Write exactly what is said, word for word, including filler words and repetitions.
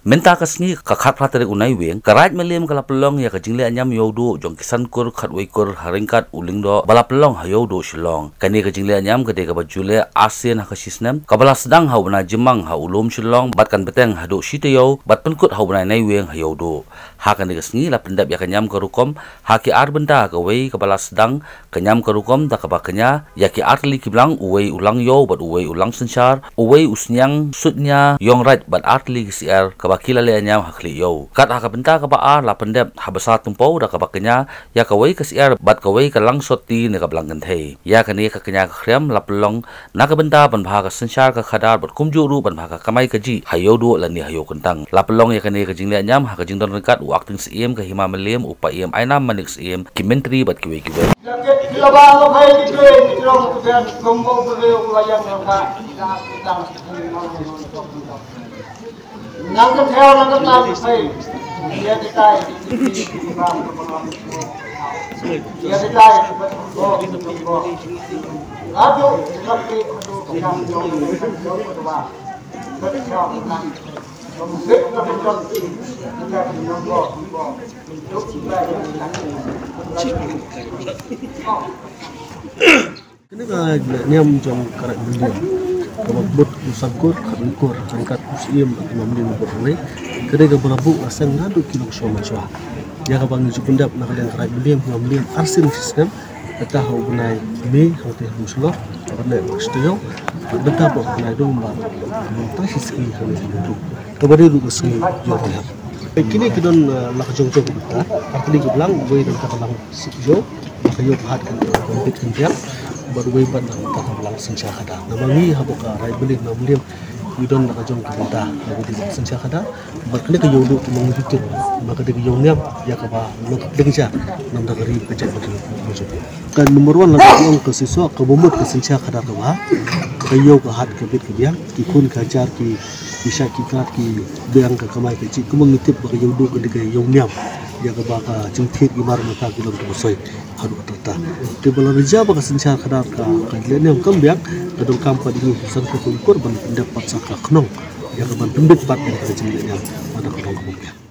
Mynta ka sngi ka khatphra tarik u Naiwieng, ka Raid Mylliem ka la pynlong ïa ka jingleh niam Ïewduh jong ki san kur khatwei kur ha ryngkat u Lyngdoh ba la pynlong ha Ïewduh Shillong. Kane ka jingleh niam ka dei kaba ju leh arsien ha ka shisnem, kaba la sdang ha u bnai Jymmang ha u lum Shillong bad kan bteng haduh shi taïew bad pynkut ha u bnai Naiwieng ha Ïewduh. Ha kane ka sngi la pyndep ïa ka niam ka rukom ha ki ar bynta, kawei kaba la sdang ka niam ka rukom da kaba kñia ïa ki ar tylli ki blang, uwei u lang ïew bad uwei u lang synshar, uwei u sniang sutñia ïong raid bad ar tylli ki syiar kaba ki la leh niam ha khlieh ïew. Kat ha ka bynta kaba ar la pyndep ha bsa tympew da kaba kñia ïa kawei ka syiar bad kawei ka lang sotti ne ka blang kynthei. Ïa kane ka kñia ka khriam la pynlong na ka bynta ban bha ka synshar ka khadar bad kumjuh ruh ban bha ka kamai kajih ha Ïewduh lane ha Ïewkyntang. La pynlong ïa kane ka jingleh niam ha ka jingdon ryngkat u Acting Syiem ka Hima Mylliem, u Paiem Ainam Manik Syiem, ki myntri bad kiwei kiwei. Kane ka niam jong ka Raid Mylliem kaba mut u san kur khatwei kur ryngkat u Syiem bad u Hima Mylliem bad u Raid. Kane kaba la buh la seng naduh ki longshuwa mynshuwa. Ïa kaba ngi ju pyndep na ka liang ka Raid Mylliem, Hima Mylliem arsien shisnem, kata ha u bnai May hangtei ha Shillong, bad ne bad shi taïew, bad mynta bad u bnai November, mynta shi sngi ha Ïewduh. Kaba dei ruh ka sngi ïew rynghap. Kine ki don, eh, la ka jong jong ka bynta, ar tylli ki blang, uwei don ka blang suk ïew, la ka ïew ka hat kan, kan bit kan biang, bad uwei bad don ka blang synshar khadar. Namar ngi haba ka Raid Mylliem, Hima Mylliem, ngi don la ka jong ka bynta, la ka dei blang synshar khadar, bad kane ka Ïewduh kumba ngi tip, ba ka dei ka ïew niam, ïa kaba long ka pdeng ja, namar ka ri ka jaid bad ka ri ka jong. Ka number one la ka ong ka shisha, kaba mut ka synshar khadar kaba ha, ka ïew ka hat ka bit ka biang, ki khun ka jar ki, ki shait ki khlad ki biang ka kamai kajih, kumba ngi tip ba ka Ïewduh ka dei ka ïew niam, ïa kaba ka jingthied ki mar mynta ki long kaba soi, haduh katta katta. Te ba la rja ba ka synshar khadar ka, ka leh niam kam biang, ka donkam pat ïa ngi ki san kur khatwei kur ban pyndep pat sa ka khnong, ïa ka ban pynbit pat ïa ka jingleh niam, ba da ka long kaba biang.